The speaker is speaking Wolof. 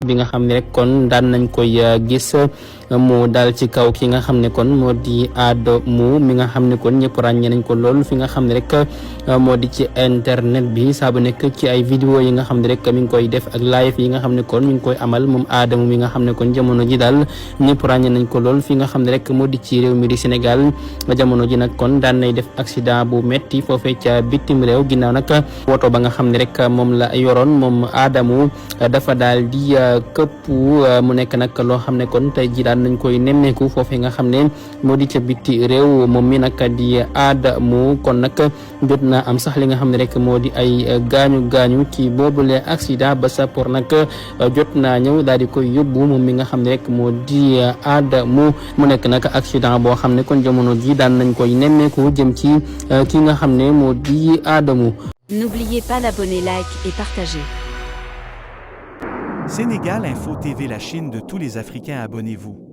bi nga xam ne rek kon daan nañ koy gis mu daal ci kaw ki nga xam ne kon moo di Adamo mi nga xam ne kon ñëpp ràññee nañ ko lool fi nga xam ne rek moo di ci internet bi saa bu nekk ci ay vidéo yi nga xam ne rek mi ngi koy def ak live yi nga xam ne kon mi ngi koy amal moom Adamo mi nga xam ne kon jamono ji daal ñëpp ràññee nañ ko lool fi nga xam ne rek moo di ci réew mi di Sénégal jamono ji nag kon daan nay def accident bu metti foofee ca bitim réew ginnaaw nag woto ba nga xam ne rek moom la yoroon moom Adamo dafa daal di këpp mu nekk nag loo xam ne kon tey ji daan nañ koy nemmeeku foofee nga xam ne moo di ca biti réew moom mi nag di Adamo kon nag jot naa am sax li nga xam ne rek moo di ay gaañu ci boobule accident ba sappoor nag jot naa ñëw daal di koy yóbbu moom mi nga xam ne rek moo di Adamo mu nekk nag accident boo xam ne kon jamono ji daan nañ koy nemmeeku jëm ci ki nga xam ne moo di Adamo. N'oubliez pas d'abonner, like et partager. Sénégal Info TV, la Chine de tous les Africains, abonnez-vous.